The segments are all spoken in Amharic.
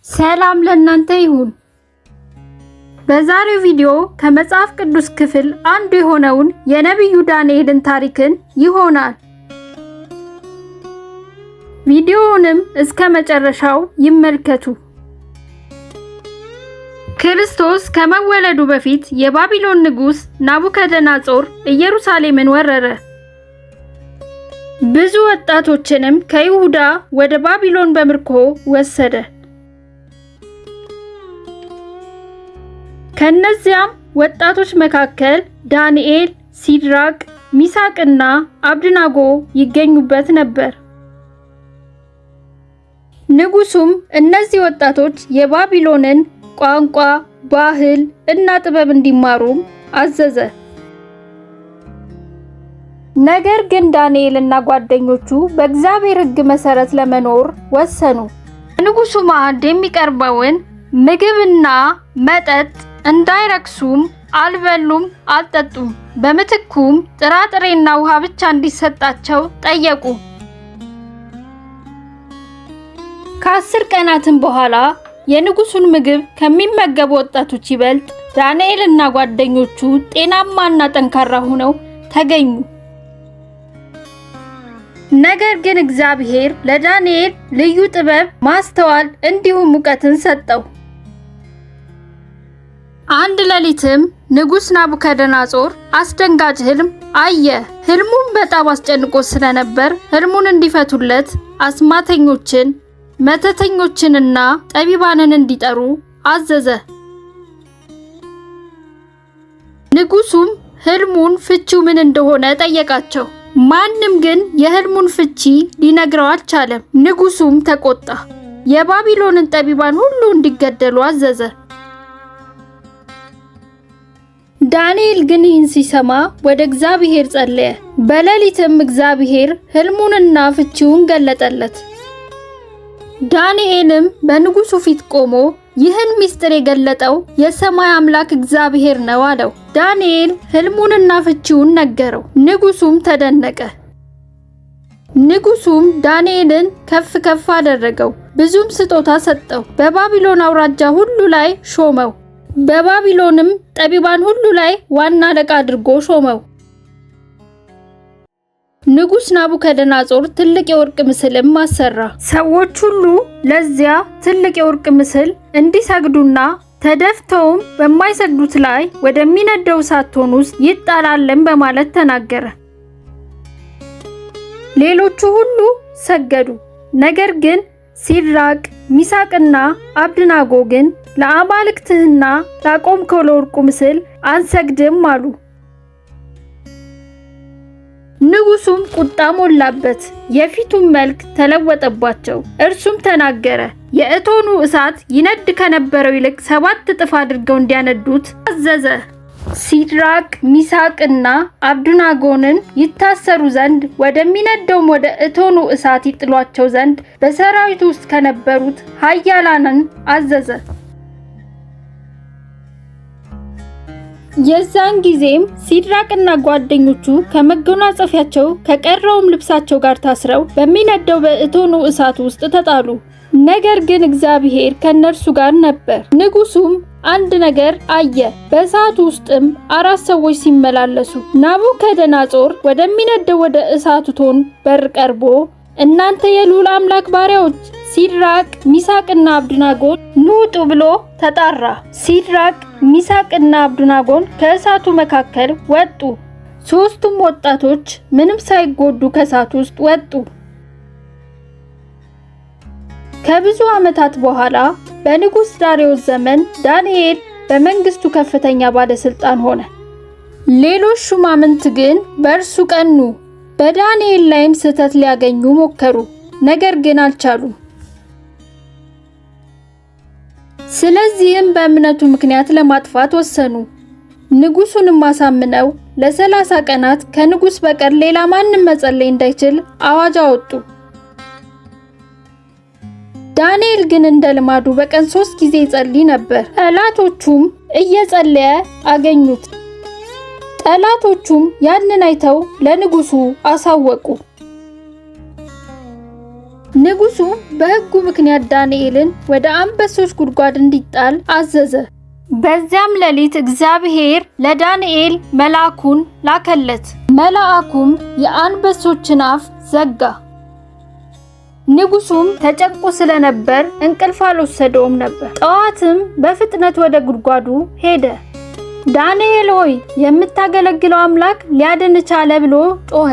ሰላም ለእናንተ ይሁን። በዛሬው ቪዲዮ ከመጽሐፍ ቅዱስ ክፍል አንዱ የሆነውን የነቢዩ ዳንኤልን ታሪክን ይሆናል። ቪዲዮውንም እስከ መጨረሻው ይመልከቱ። ክርስቶስ ከመወለዱ በፊት የባቢሎን ንጉሥ ናቡከደነፆር ኢየሩሳሌምን ወረረ። ብዙ ወጣቶችንም ከይሁዳ ወደ ባቢሎን በምርኮ ወሰደ። ከነዚያም ወጣቶች መካከል ዳንኤል፣ ሲድራቅ፣ ሚሳቅና አብድናጎ ይገኙበት ነበር። ንጉሱም እነዚህ ወጣቶች የባቢሎንን ቋንቋ፣ ባህል እና ጥበብ እንዲማሩም አዘዘ። ነገር ግን ዳንኤልና ጓደኞቹ በእግዚአብሔር ሕግ መሰረት ለመኖር ወሰኑ። ንጉሱ ማዕድ የሚቀርበውን ምግብና መጠጥ እንዳይረክሱም አልበሉም፣ አልጠጡም። በምትኩም ጥራጥሬና ውሃ ብቻ እንዲሰጣቸው ጠየቁ። ከ10 ቀናትም በኋላ የንጉሱን ምግብ ከሚመገቡ ወጣቶች ይበልጥ ዳንኤልና ጓደኞቹ ጤናማና ጠንካራ ሆነው ተገኙ። ነገር ግን እግዚአብሔር ለዳንኤል ልዩ ጥበብ፣ ማስተዋል እንዲሁም እውቀትን ሰጠው። አንድ ሌሊትም ንጉሥ ናቡከደነፆር አስደንጋጭ ህልም አየ። ህልሙም በጣም አስጨንቆ ስለነበር ህልሙን እንዲፈቱለት አስማተኞችን፣ መተተኞችንና ጠቢባንን እንዲጠሩ አዘዘ። ንጉሱም ህልሙን ፍቺው ምን እንደሆነ ጠየቃቸው። ማንም ግን የህልሙን ፍቺ ሊነግረው አልቻለም። ንጉሱም ተቆጣ። የባቢሎንን ጠቢባን ሁሉ እንዲገደሉ አዘዘ። ዳንኤል ግን ይህን ሲሰማ ወደ እግዚአብሔር ጸለየ። በሌሊትም እግዚአብሔር ህልሙንና ፍቺውን ገለጠለት። ዳንኤልም በንጉሱ ፊት ቆሞ ይህን ምስጢር የገለጠው የሰማይ አምላክ እግዚአብሔር ነው አለው። ዳንኤል ህልሙንና ፍቺውን ነገረው። ንጉሱም ተደነቀ። ንጉሱም ዳንኤልን ከፍ ከፍ አደረገው፣ ብዙም ስጦታ ሰጠው። በባቢሎን አውራጃ ሁሉ ላይ ሾመው። በባቢሎንም ጠቢባን ሁሉ ላይ ዋና አለቃ አድርጎ ሾመው። ንጉሥ ናቡከደነፆር ትልቅ የወርቅ ምስልም አሰራ። ሰዎች ሁሉ ለዚያ ትልቅ የወርቅ ምስል እንዲሰግዱና ተደፍተውም በማይሰግዱት ላይ ወደሚነደው እሳት እቶን ውስጥ ይጣላልን በማለት ተናገረ። ሌሎቹ ሁሉ ሰገዱ። ነገር ግን ሲድራቅ፣ ሚሳቅና አብድናጎ ግን ለአማልክትህና ላቆምከው ለወርቁ ምስል አንሰግድም አሉ። ንጉሱም ቁጣ ሞላበት፣ የፊቱም መልክ ተለወጠባቸው። እርሱም ተናገረ፣ የእቶኑ እሳት ይነድ ከነበረው ይልቅ 7 እጥፍ አድርገው እንዲያነዱት አዘዘ። ሲድራቅ፣ ሚሳቅና አብዱናጎንን ይታሰሩ ዘንድ ወደሚነደውም ወደ እቶኑ እሳት ይጥሏቸው ዘንድ በሰራዊቱ ውስጥ ከነበሩት ኃያላንን አዘዘ። የዛን ጊዜም ሲድራቅና ጓደኞቹ ከመጎናጸፊያቸው ከቀረውም ልብሳቸው ጋር ታስረው በሚነደው በእቶኑ እሳት ውስጥ ተጣሉ። ነገር ግን እግዚአብሔር ከእነርሱ ጋር ነበር። ንጉሱም አንድ ነገር አየ። በእሳቱ ውስጥም 4 ሰዎች ሲመላለሱ። ናቡከደነፆር ወደሚነደው ወደ እሳቱ እቶን በር ቀርቦ እናንተ የልዑል አምላክ ባሪያዎች ሲድራቅ፣ ሚሳቅና አብዱናጎን ኑ ውጡ ብሎ ተጣራ። ሲድራቅ፣ ሚሳቅና አብዱናጎን ከእሳቱ መካከል ወጡ። 3ቱም ወጣቶች ምንም ሳይጎዱ ከእሳቱ ውስጥ ወጡ። ከብዙ ዓመታት በኋላ በንጉሥ ዳርዮስ ዘመን ዳንኤል በመንግስቱ ከፍተኛ ባለስልጣን ሆነ። ሌሎች ሹማምንት ግን በእርሱ ቀኑ። በዳንኤል ላይም ስህተት ሊያገኙ ሞከሩ፣ ነገር ግን አልቻሉም። ስለዚህም በእምነቱ ምክንያት ለማጥፋት ወሰኑ። ንጉሱንም አሳምነው ለ30 ቀናት ከንጉስ በቀር ሌላ ማንም መጸለይ እንዳይችል አዋጅ አወጡ። ዳንኤል ግን እንደ ልማዱ በቀን 3 ጊዜ ይጸልይ ነበር። ጠላቶቹም እየጸለየ አገኙት። ጠላቶቹም ያንን አይተው ለንጉሱ አሳወቁ። ንጉሡ በሕጉ ምክንያት ዳንኤልን ወደ አንበሶች ጉድጓድ እንዲጣል አዘዘ። በዚያም ሌሊት እግዚአብሔር ለዳንኤል መልአኩን ላከለት። መልአኩም የአንበሶችን አፍ ዘጋ። ንጉሡም ተጨንቆ ስለነበር እንቅልፍ አልወሰደውም ነበር። ጠዋትም በፍጥነት ወደ ጉድጓዱ ሄደ። ዳንኤል ሆይ፣ የምታገለግለው አምላክ ሊያድን ቻለ ብሎ ጮኸ።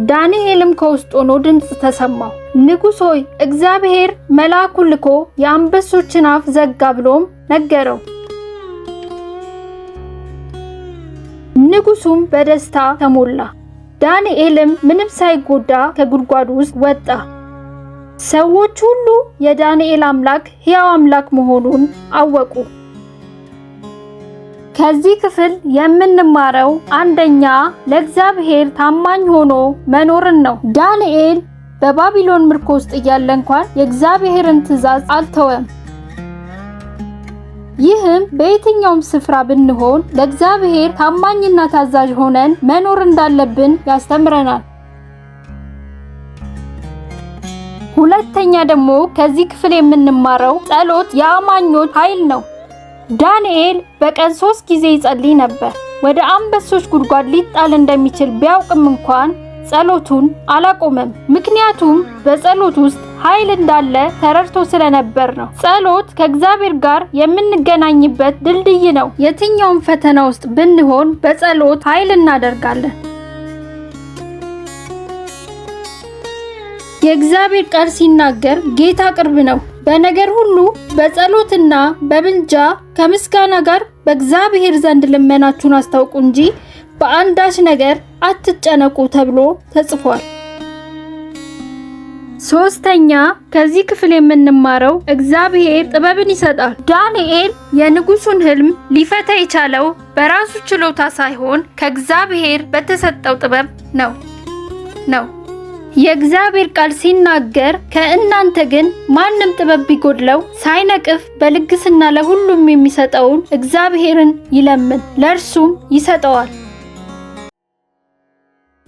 ዳንኤልም ከውስጥ ሆኖ ድምፅ ተሰማው። ንጉሥ ሆይ፣ እግዚአብሔር መልአኩን ልኮ የአንበሶችን አፍ ዘጋ ብሎም ነገረው። ንጉሡም በደስታ ተሞላ። ዳንኤልም ምንም ሳይጎዳ ከጉድጓዱ ውስጥ ወጣ። ሰዎች ሁሉ የዳንኤል አምላክ ሕያው አምላክ መሆኑን አወቁ። ከዚህ ክፍል የምንማረው አንደኛ ለእግዚአብሔር ታማኝ ሆኖ መኖርን ነው። ዳንኤል በባቢሎን ምርኮ ውስጥ እያለ እንኳን የእግዚአብሔርን ትእዛዝ አልተወም። ይህም በየትኛውም ስፍራ ብንሆን ለእግዚአብሔር ታማኝና ታዛዥ ሆነን መኖር እንዳለብን ያስተምረናል። ሁለተኛ ደግሞ ከዚህ ክፍል የምንማረው ጸሎት የአማኞች ኃይል ነው። ዳንኤል በቀን 3 ጊዜ ይጸልይ ነበር። ወደ አንበሶች ጉድጓድ ሊጣል እንደሚችል ቢያውቅም እንኳን ጸሎቱን አላቆመም። ምክንያቱም በጸሎት ውስጥ ኃይል እንዳለ ተረድቶ ስለነበር ነው። ጸሎት ከእግዚአብሔር ጋር የምንገናኝበት ድልድይ ነው። የትኛውም ፈተና ውስጥ ብንሆን በጸሎት ኃይል እናደርጋለን። የእግዚአብሔር ቃል ሲናገር ጌታ ቅርብ ነው፣ በነገር ሁሉ በጸሎትና በምልጃ ከምስጋና ጋር በእግዚአብሔር ዘንድ ልመናችሁን አስታውቁ እንጂ በአንዳች ነገር አትጨነቁ ተብሎ ተጽፏል። ሶስተኛ ከዚህ ክፍል የምንማረው እግዚአብሔር ጥበብን ይሰጣል። ዳንኤል የንጉሡን ሕልም ሊፈታ የቻለው በራሱ ችሎታ ሳይሆን ከእግዚአብሔር በተሰጠው ጥበብ ነው። የእግዚአብሔር ቃል ሲናገር ከእናንተ ግን ማንም ጥበብ ቢጎድለው ሳይነቅፍ በልግስና ለሁሉም የሚሰጠውን እግዚአብሔርን ይለምን፣ ለእርሱም ይሰጠዋል።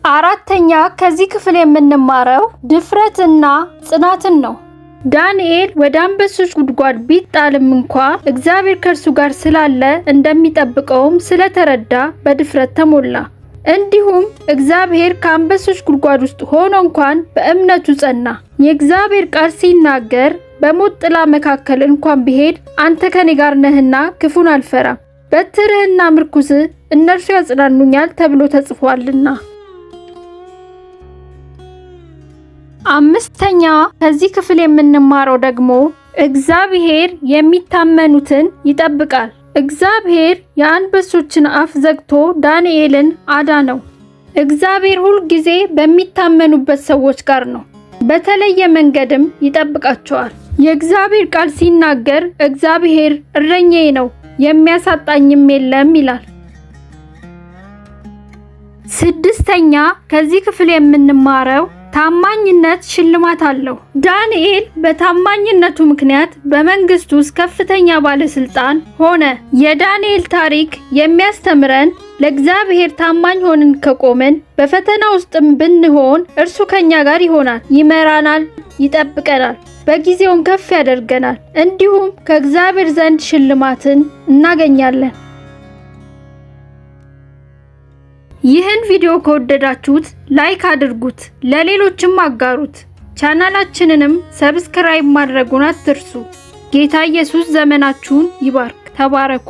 አራተኛ ከዚህ ክፍል የምንማረው ድፍረትና ጽናትን ነው። ዳንኤል ወደ አንበሶች ጉድጓድ ቢጣልም እንኳ እግዚአብሔር ከእርሱ ጋር ስላለ እንደሚጠብቀውም ስለተረዳ በድፍረት ተሞላ። እንዲሁም እግዚአብሔር ከአንበሶች ጉድጓድ ውስጥ ሆኖ እንኳን በእምነቱ ጸና። የእግዚአብሔር ቃል ሲናገር በሞት ጥላ መካከል እንኳን ብሄድ አንተ ከኔ ጋር ነህና ክፉን አልፈራም፣ በትርህና ምርኩስህ እነርሱ ያጽናኑኛል ተብሎ ተጽፏልና። አምስተኛ ከዚህ ክፍል የምንማረው ደግሞ እግዚአብሔር የሚታመኑትን ይጠብቃል። እግዚአብሔር የአንበሶችን አፍ ዘግቶ ዳንኤልን አዳነው። እግዚአብሔር ሁል ጊዜ በሚታመኑበት ሰዎች ጋር ነው፣ በተለየ መንገድም ይጠብቃቸዋል። የእግዚአብሔር ቃል ሲናገር እግዚአብሔር እረኛዬ ነው የሚያሳጣኝም የለም ይላል። ስድስተኛ ከዚህ ክፍል የምንማረው ታማኝነት ሽልማት አለው። ዳንኤል በታማኝነቱ ምክንያት በመንግስቱ ውስጥ ከፍተኛ ባለስልጣን ሆነ። የዳንኤል ታሪክ የሚያስተምረን ለእግዚአብሔር ታማኝ ሆነን ከቆምን በፈተና ውስጥም ብንሆን እርሱ ከኛ ጋር ይሆናል፣ ይመራናል፣ ይጠብቀናል፣ በጊዜውም ከፍ ያደርገናል። እንዲሁም ከእግዚአብሔር ዘንድ ሽልማትን እናገኛለን። ይህን ቪዲዮ ከወደዳችሁት like አድርጉት፣ ለሌሎችም አጋሩት። ቻናላችንንም subscribe ማድረጉን አትርሱ። ጌታ ኢየሱስ ዘመናችሁን ይባርክ። ተባረኩ።